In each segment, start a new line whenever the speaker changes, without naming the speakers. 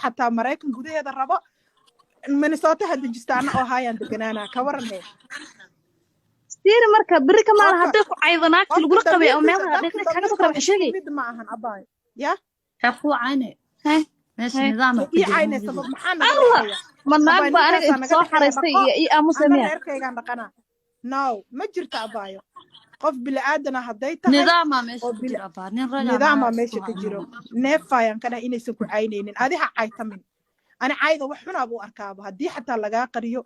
Xataa Maraykan gudaheeda rabo, Minnesota ha dejistaana oo haayaan deganaana, ka waran hee?
Siiri, marka berri ka maalin
Qofka
hadday ku caydo naagti
qofka
lagula qabay oo
damiirkiisa
meelaha
dadka
dhinac kaga soo kala
damiirkooda
waxa
isku
sheegay.
mid ma ahan, abaay ya.
Maxay kuu cayne?
Hee?
Meesha
Hee?
nidaama
Ma
ka
ii
jira.
caynaysa?
Mawjidi.
Maxaa naga
Allah
dhexeeya?
Ma naag
Abaay,
baa aniga
ninkaasaa
inta
naga
soo
dhexeeya.
xaraystay
Dhaqo
iyo ii aamusay
ana
miya?
Reerkaygaan dhaqanaa. No, ma jirto, abaayo. Qof bili-aadana hadday tahay
Nidaamaa meesha
oo
ka jira, abaa. Nin ragaa
nidaamaa
naag
meesha
isku
ka jiro.
haynayo.
Neefayaan ka dhahay inaysan ku caynaynin. Adi ha caytamin. Ani cayda wax xunaaba u arkaaba. Haddii xataa lagaa qariyo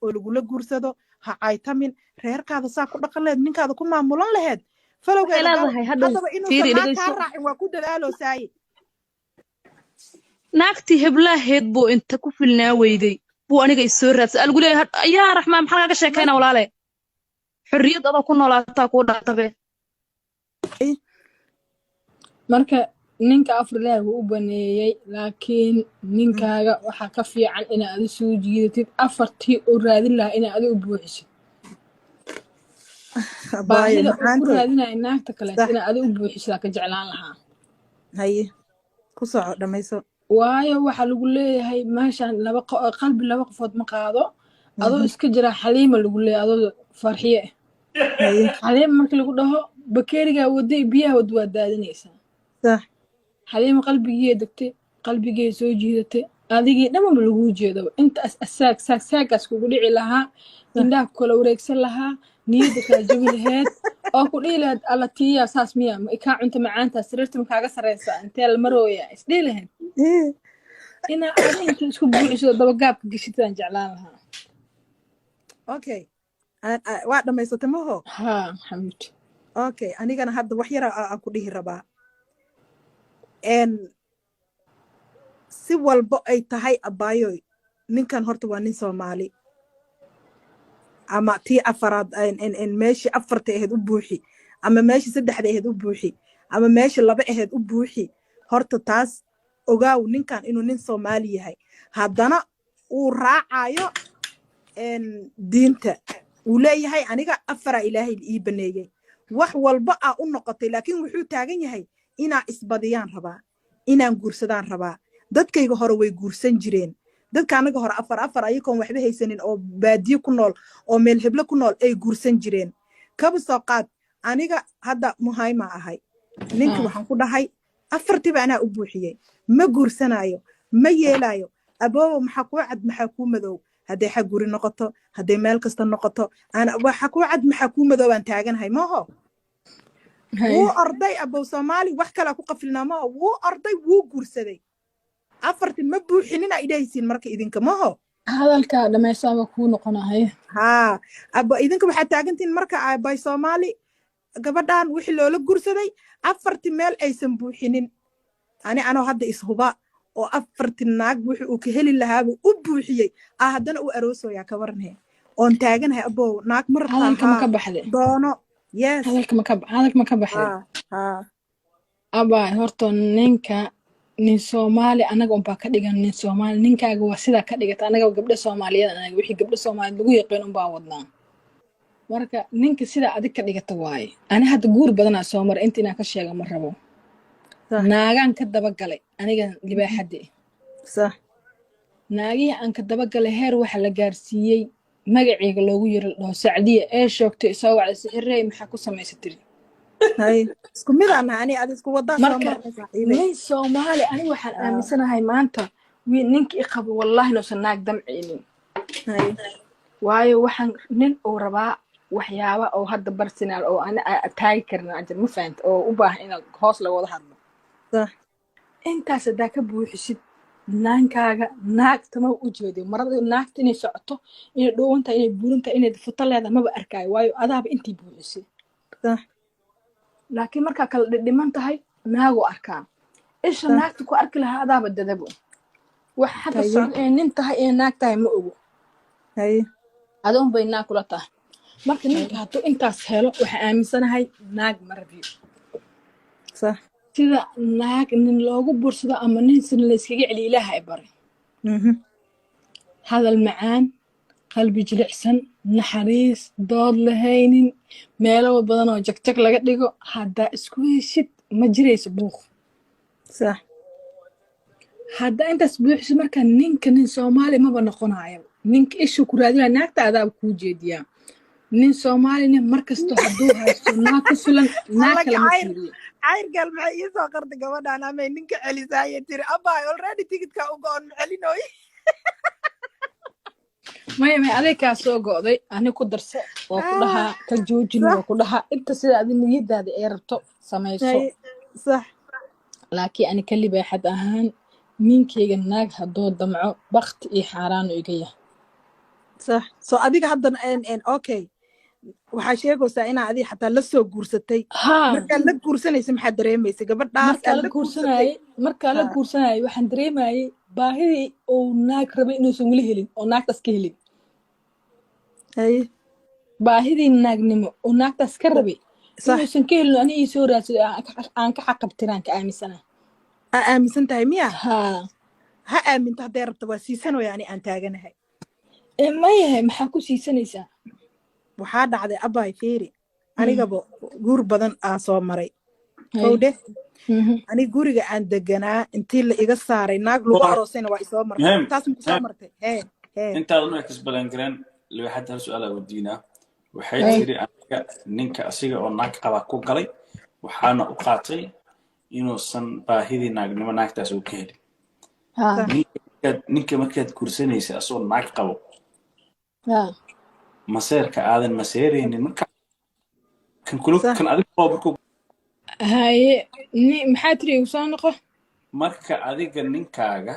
oo lagula guursado, ha caytamin. Reerkaada saa ku dhaqan laheed, ninkaada ku maamulan laheed,
Waxay
falowgeeda gal.
leedahay hadhow
Haddaba inuusan
fiiri,
naag kaa
dhegeyso.
raacin waa ku dadaalosaaye.
Naagtii heblaaheed buu inta ku filnaa weyday buu aniga isoo raadsa algu leeyahay. Yaa Raxmaan, maxaa kaga sheekayna, walaale? Xorriyad adoo ku noolaataa kuu dhaatabe.
Marka ninka afar Ilaahi wuu u baneeyey, laakiin ninkaaga waxaa ka fiican inaad adi soo jiidatid. Afartii oo raadin lahaa inaad adi u buuxisid.
Abaayo
Baahida uu ku
macaantoy.
raadinayo naagta kaleeto inaad adi u buuxisid aa ka jeclaan lahaa.
Haye, ku soco, dhamayso.
Waayo, waxaa lagu leeyahay meeshaan laba qalbi laba qofood ma qaado. Adoo iska jira Xaliima lagu leeyahay, adoo Farxiye.
Haye.
Xaliima markii lagu dhaho, bakeerigaa waday, biyaha wad waa daadinaysaa. Xaliima qalbigii degtay, qalbigii soo jiidatay, adigii dhanba laguu jeedaba. Intaas asaag saag saagaas kugu dhici lahaa, indhaha ku kala wareegsan lahaa, niyadda kala jabi laheyd oo ku dhihi lahayd, "Alla tiiya, saas miya? Ma kaa cunta macaantaa? Sariirta ma kaaga sarreysaa? Intee la marooya?" Isdhihi lahayd. Inaa adi inta isku buuxiso dabagaabka geshidaan jeclaan lahaa.
Okay, waa dhamaysatay maho?
Haa, xabiibti.
Okay, anigana hadda wax yara aan ku dhihi rabaa. Si walbo ay tahay, abaayoy, ninkan horta waa nin Soomaali. Ama tii afaraad meeshii afarta ahayd u buuxi, ama meeshii saddexda ahayd u buuxi, ama meeshii laba ahayd u buuxi, horta taas ogaaw, ninkan inuu nin Soomaali yahay, haddana uu raacayo diinta uu leeyahay. Aniga afaraa Ilaahay ii baneeyey, wax walba aa u noqotay, laakiin wuxuu taagan yahay inaa isbadiyaan rabaa, inaan guursadaan rabaa. Dadkayga hore way guursan jireen. Dadka anaga hore afar afar, ayagoon waxba haysanin oo baadiye ku nool oo meel heblo ku nool ay guursan jireen. Kaba soo qaad aniga hadda muhayma ahay ninkii. Waxaan ku dhahay, afartiiba anaa u buuxiyey, ma guursanaayo, ma yeelaayo. Aboobo, maxaa kuu cad, maxaa kuu madow? Hadday xag guri noqoto, hadday meel kasta noqoto, waxa kuu cad, maxaa kuu madow aan taaganahay maho. Wuu orday, abow Soomaali wax kalaa ku qafilnaa maho. Wuu orday, wuu guursaday, afarti ma buuxinin aa idhahaysiin marka idinka maho.
Hadalka dhamaysaaba kuu noqonahay.
Haa abo, idinka waxaad taagantihiin marka abay Soomaali gabadhan wixii loola guursaday afarti meel aysan buuxinin. Ani anoo hadda ishuba oo afarti naag wixii uu ka heli lahaaba u buuxiyey aa haddana u aroosoyaa, ka waranhe? Oon taaganahay, abow, naag ma rabtaa?
Hadalka ma ka
Haa.
baxday?
Doono, yes.
Hadalka ma ka baxday?
Haa haa.
Abaa, horta ninka nin Soomaali anaga unbaa ka dhigan nin Soomaali. Ninkaaga waa sidaa ka dhigata. Anaga gabdho Soomaaliyeed, anaga wixii gabdho Soomaaliyeed lagu yaqiin unbaa wadnaa. Marka ninka sidaa adig ka dhigata waaye. Ani hadda guur badanaa soo maray, inta inaan ka sheega ma rabo. Naagaan ka dabagalay aniga libaaxadde. Naagihii aan ka dabagalay heer waxa la gaarsiiyey magaceyga loogu yiri, la dhaho Sacdiya ee sheegtay, soo wacday, "Sixirey, maxaa ku samaysa?" tiri.
Hay, isku mid aan nahay ani adi, isku wadaa soo
Marka
marnay, saaxiibey.
nin Soomaali ani waxaan aaminsanahay maanta ninka i qabo, wallahi inuusan naag damcaynin. Waayo, waxaan nin uu rabaa waxyaaba oo hadda personal oo ana taagi karin ajar, ma fahanta, oo u baahan in hoos laga wada hadlo. Intaas haddaa ka buuxisid naankaaga, naagta maba u jeedo marada naagta inay socoto, inay dhoowan tahay, inay buuran tahay, inay futo leedahay, maba arkaayo, waayo adaaba intii buuxisay. Laakiin markaa kala dhidhiman tahay, naagu arkaa isha naagta ku arki lahaa, adaaba dadabo waxa xagga socda inay nin tahay, inay naag tahay ma ogo. Adoon bay naag kula tahay. Marka ninka hadduu intaas helo, waxaa aaminsanahay naag ma rabiyo. Sida naag nin loogu bursado ama nin sina layskaga celiyo, Ilaaha ay baray. Hadal macaan, qalbi jilicsan, naxariis, dood lahaynin, meelo badan oo jagjag laga dhigo haddaa isku heshid, ma jirayso buuq. Hadda intaas buuxiso, marka ninka nin Soomaali maba noqonayo. Ninka isha ku raadinaya naagta adaaba kuu jeediyaa. Nin Soomaalina markasto hadduu haysto naag ku filan, naag
Alla
kale ma
cayr
fiiriyo.
Cayr gal, maxay ii soo qartay gabadhaan? Amay ninka celisaaye tiri, abay, already ticketka u go-on, ma celinooy.
Maya, maya, aday kaa soo go'day. Ani ku darso waa ku dhahaa, ka joojin waa ku dhahaa. Inta sida adi niyadaada ay rabto samayso.
Haye, sax.
Laakiin ani ka libaaxad ahaan, ninkayga naag hadduu damco, bakti iyo xaaraanu iga yahay.
Sax. So adiga haddan en okay, waxaa sheegaysaa inaa adiga xataa la soo guursatay.
Haa.
Markaa la guursanaysa, maxaa dareemaysa gabadhaas
Markaa
aad
la
la guursatay?
guursanayay, markaa la guursanayay, waxaan dareemayay baahidii uu naag rabay inuusan weli helin oo naagtaas ka helin. Baahidii naagnimo oo naagtaas ka rabay inuusan ka helin, ani ii soo raadsaday, aan ka xaqabtiraan ka aaminsana.
Aa, aaminsan tahay miya?
Haa.
Ha aaminto hadday rabto, waa siisanooya. Ani aan taaganahay.
Ee, mayahe, maxaa ku siisanaysaa?
Waxaa dhacday, abay, fiiri, anigaba guur badan aa soo maray. Kowdhe, ani guriga aan deganaa intii la iga saaray, naag lagu aroosayna waa isoo martay.
Muhiim.
Taas maku soo martay? Hee hee.
Intaadan u explain garan, libaaxadda hal su-aal aa weydiinaa. Waxay tiri, aniga ninka asiga oo naag qaba ku galay, waxaana u qaatay inuusan baahidii naagnimo naagtaas uu ka helin. Ninka markaad guursanaysa asagoo naag qabo, maseerka aadan maseeraynin marka kan kula kan adiga qabo markuu
Haye, ni maxaa tiri? Igu soo noqo.
Marka adiga ninkaaga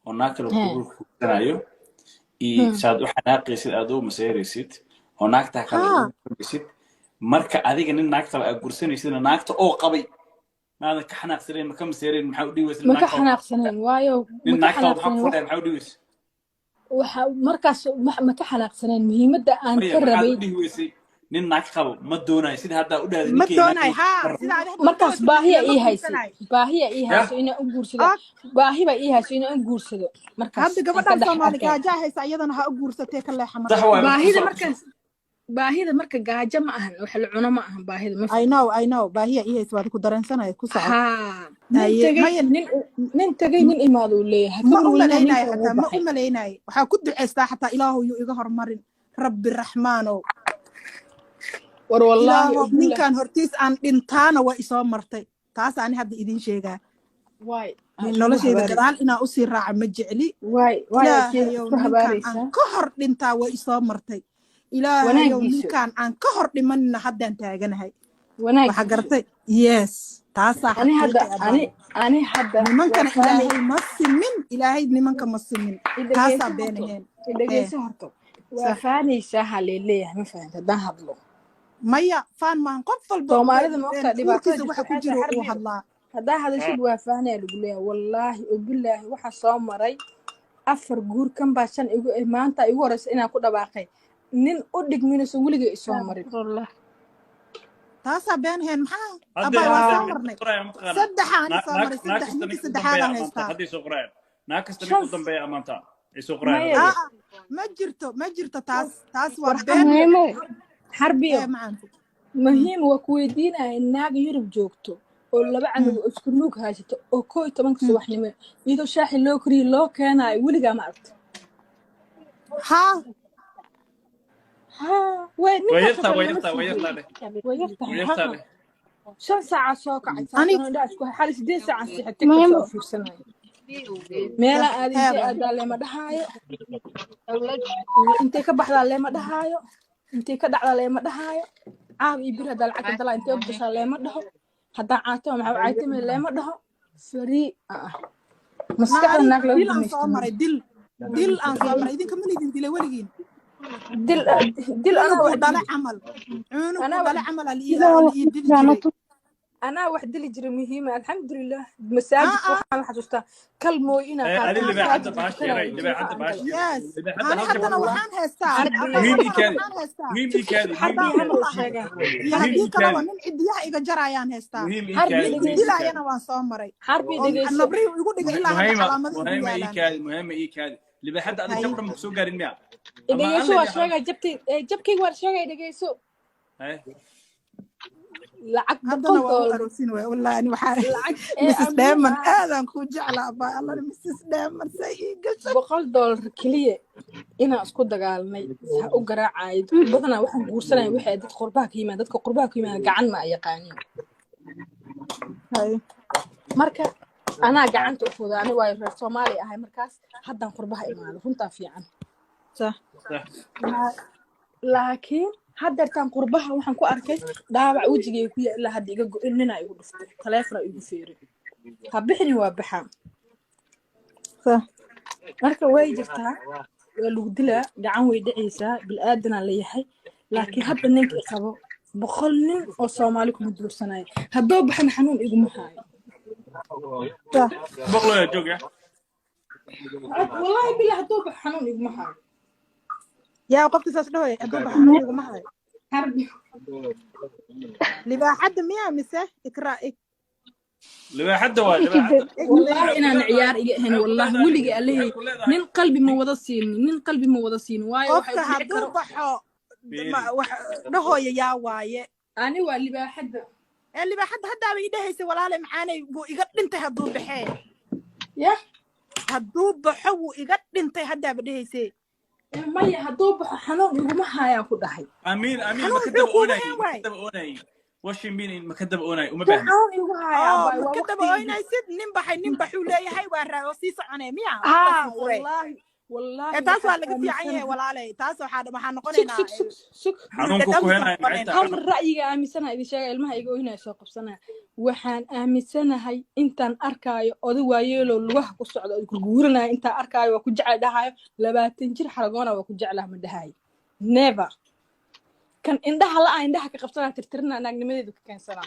oo naag kale kugu guursanayo iyo saad u xanaaqaysid, aad u maseeraysid oo naagtaa kale ugu guursanaysid, marka adiga nin naag kale aad guursanaysidna, naagta oo qabay maadan ka xanaaqsanayn, ma ka maseerayn? Maxaa u dhihi weysid?
Ma
Naag
ka
qabo
xanaaqsaneen, waayo
nin
ma ka
naag qabo maxaa ku
xanaaqsaneen.
fadhaya? Maxaa u dhihi weysid?
Waxa markaas ma ka xanaaqsaneen muhiimadda aan
Maya,
ka
maxaad
rabay.
u dhihi weysay nin naag qabo ma doonayo, sida haddaa u dhahday
Ma
ninkayga naag
doonayo, haa,
qabo?
Sida adi hadda
Markaas
u
baahiya
lama
ii haysay.
guursanayo.
Baahiya ii
Ya.
hayso inaan u guursado. Baahi baa ii hayso inaan u guursado markaas
Hadda
aan ka
gabadhan
dhex
Soomaali
arkay.
gaajaa haysa, iyadana ha u guursatee, ka leexa.
Sax
Marka
waay, marka
Baahida
kusoo
markaas, baahida marka gaajo ma ahan, wax la cuno ma ahan baahida, ma
I
fahamtid?
know, I know. Baahiya ii haysa, waad ku dareensanaya, ku soco.
Haa, nin
Haye.
tegay,
Maya.
nin tegay, nin imaado uu leeyahay, ha ka
Ma u
welwelina,
malaynayo
ninka wuu
xataa, ma u
baxay.
malaynayo. Waxaa ku duceystaa xataa, Ilaahu yuu iga hormarin, Rabbi Raxmaanow.
War wallaahi
Ilaahow
oo billah.
ninkan hortiis aan dhintaana waa isoo martay. Taas ani hadda idiin sheegaa.
Waay aa iskugu
Noloshayda
habaaraysa.
gadaal inaa usii raaca ma jecli.
Waay waay, aad
Ilaahayow,
isku
ninkan aan
habaaraysaa.
ka hor dhintaa waa isoo martay. Ilaahayow,
Wanaagiisu.
ninkan aan ka hor dhimanina haddaan taaganahay. Waxaa
Wanaagiisu.
gartay, yes, taasaa
Ani hadda
xaqiiqi.
ani
Abaa,
ani hadda waa
nimankana
faanay.
Ilaahay ma simin, Ilaahay nimanka ma simin.
Idhegeyso.
Taasaa
Horto.
been ahayn ee.
Idhegeyso horto, waa faanaysaa ha leeleeyahay, ma fahamta haddaan hadlo?
Maya, faan maahan. Qof walba
Soomaalida ma ogtaa dhibaatada
uurkiisa
jirta?
waxa ku
Waxay tahay
jiro uu
xarbiyo
hadlaa.
Haddaa hadashid waa faanaya lagu leeyahay. Wallaahi oo bilaahi, waxaa soo maray afar guur, kan baa shan igu eh, maanta igu horeysa inaan ku dhawaaqay nin u dhigminayso weligay isoo marin.
Astagfirullah.
Taasaa been ahayn. Maxaa
Hadday
abaa, waa
hadday
soo
maxay
marnay.
qorayaan, mataqaanaa?
Saddexaa ani soo
Naag
maray,
naag
saddex
kasta
ninkii
ninka u dambeeya
saddexaadaan
amaanta.
haystaa.
Hadday soo qorayaan, naag kasta ninka
Shan
u dambeeya amaanta ay soo qorayaan.
Maya.
Hadda.
Aa, ma jirto, ma jirto taas. Taas waa
War
been.
Muhiimo.
Xarbiyo.
Ee, macaanku.
Muhiim waa ku weydiinaya, naag Yurub joogto oo laba canug oo isku nuug haysato oo 11-ka subaxnimo iyadoo shaaxi loo kariyo loo keenaayo, weligaa ma aragto?
Haa.
Haa, way
Way
ninkaasoo
yartaa,
kale
way
lama
yartaa, way
sii
yartaa
jeedo.
dheh.
Way yartahay.
Way yartaa
Haa.
dheh.
5 saaca soo kacay
Ani
saasano indhaha isku xali, 8 saacan seexay, TikTok
Muhiimo.
soo fiirsanaya, meelaa aad intee
Heeba.
aadaa leema dhahaayo, intee ka baxdaa leema dhahaayo, intee ka dhacdaa leema dhahaayo, caaw iyo bir haddaa lacagta dalaa intee u gashaa leema dhaho, haddaa caatama maxaa u caatame leema dhaho, free ah maskaxda
Naari
naag laga
dil aan soo
gumaysto.
maray, dil, dil aan soo maray. Idinka ma lidin dilay weligiin?
Dil, dil anaa
Cunuguu
wax
dhale
dili
camal, cunuguu
anaa wax
dhale camal aa
Sidaa
la ii dili
la
jiray.
Anaa wax dili jiray. Muhiima, alxamdulilah, masaajidka waxaan la xasuustaa kalmooy inaan
Ee,
qaato
adi libaaxadda
masaajidka
baash
tukanaya
yaray, libaaxadda
jimcaha aan
baash
galo.
yaray.
Yes.
Libaaxadda
Ani
hal gabar.
haddana
Wallah.
waxaan haystaa
Xarbiyo.
abaa,
Muhiim ii
haddana
kaadi.
waxaan haystaa.
Muhiim ii
Sug, sug,
kaadi.
sug.
Muhiim
Xarbiyo
ii
camal
kaadi.
u sheegaa.
Iyo
Muhiim
haddii
ii
kaleba
kaadi.
nin cidiyaha iga jarayaan haystaa.
Muhiim ii
Xarbiyo
kaadi.
Nin
Muhiim ii
dhegeyso.
kaadi.
dilaayana waan soo maray
Xarbiyo
oo
dhegeyso.
nabrihi igu dhigay, ilaa hadda
Muhiima
calaamado igu
muhiima ii
yaalaan.
kaadi, muhiima ii kaadi. Libaaxadda adiga
Haye.
jab dhan ma kusoo gaarin miya ama aan
Dhegeyso, waa
leeyahay?
sheegaa jabtay, jabkayga waa sheegay, dhegeyso.
Haye.
Lacag
Haddana
boqol
waa u
doolar
aroosin waay, wallahi ani waxaa
lacag ee
Mrs Diamond
amiira
aadaan kuu jeclaa baa alla. Mrs Diamond say ii gashay.
$100 keliya inaan isku dagaalnay ha u garaacayay. Badanaa waxaan guursanaya waxay dad qurbaha ka yimaada, dadka qurbaha ka yimaada gacan ma ay yaqaaniin.
Haye.
Marka anaa gacanta u fuda, ani waayo reer Soomaaliya ahay markaas, haddaan qurbaha imaado, runtaa fiican.
Sax.
Laakiin haddeertaan qurbaha waxaan ku arkay dhaawac wejigay ku yaal ilaa hadda iga go-in. Ninaa igu dhuftay, taleefona igu feeray, ha bixini, waa baxaa.
Sax.
Marka way jirtaa, waa lagu dilaa, gacan way dhacaysaa, bilaadanaa leeyahay. Laakiin hadda ninka i qabo 100 nin oo Soomaali kuma duursanayo, haddoo baxana xanuun iguma haayo.
Sax.
Boqloya joog ya.
Wallaahi bilaa, haddoo baxo xanuun iguma haayo.
Yaa qofka saas dhahoy, hadduu baxo xanuun iguma hayo?
Harbi.
Libaaxadda miyaa mise Ikraa?
Libaaxadda waa libaaxadda.
Wallaahi inaan ciyaar iga ahayn, wallaahi weligii alleeyay.
Waxay ku leedahay
Nin qalbi ma wada siinin, nin qalbi ma wada siinin, waayo waxay
Qofka
ku dhici
hadduu
karo.
baxo wax dhahooya yaa waaye?
Ani waa libaaxadda.
Ee libaaxadda haddaaba ii dhehaysa, walaale macaanay, wuu iga dhintay hadduu baxee.
Yah.
Hadduu baxo wuu iga dhintay haddaaba dhehayse.
Maya, hadduu baxo xanuun iguma haayaan ku dhahay.
Amiin, amiin.
Xanuun
Ma ka
muxuu
daba
kuugu
oonayay?
hayn
Ma ka
waay?
daba oonayay? What she mean? Ma ka daba oonayay? Uma
Muxuu
baahni.
xanuun igu haaya?
Oo
Abaay
ma
waa
ka daba
waqtigii.
oynaysid? Nin baxay, nin baxuu leeyahay, waa raa oo sii soconee miya?
Haa.
Markaasuu furee.
Wallaahi, wallaahi
Ee taas waa
waxaan
laga fiican yahay.
aaminsanahay.
Walaaley, taas waxaa
Sug.
noqonaynaa
Sug, sug, sug.
Xanuunku ku
dhadhamsa
heenaya maxay
noqonaynaa.
tahay?
Hal mar ra'yiga aaminsanahay idin sheega, ilmaha iga oynaya soo qabsanaya. Waxaan aaminsanahay intaan arkaayo oday waayeeloo lugaha ku socda oo gurguuranaya, intaan arkaayo waa ku jecel dhahayo, 20 jir xaragoona waa ku jeclaha ma dhahayo, never. Kan indhaha la-a indhaha ka qabsanaa, tirtirina, naagnimadeedu ka keensanaa.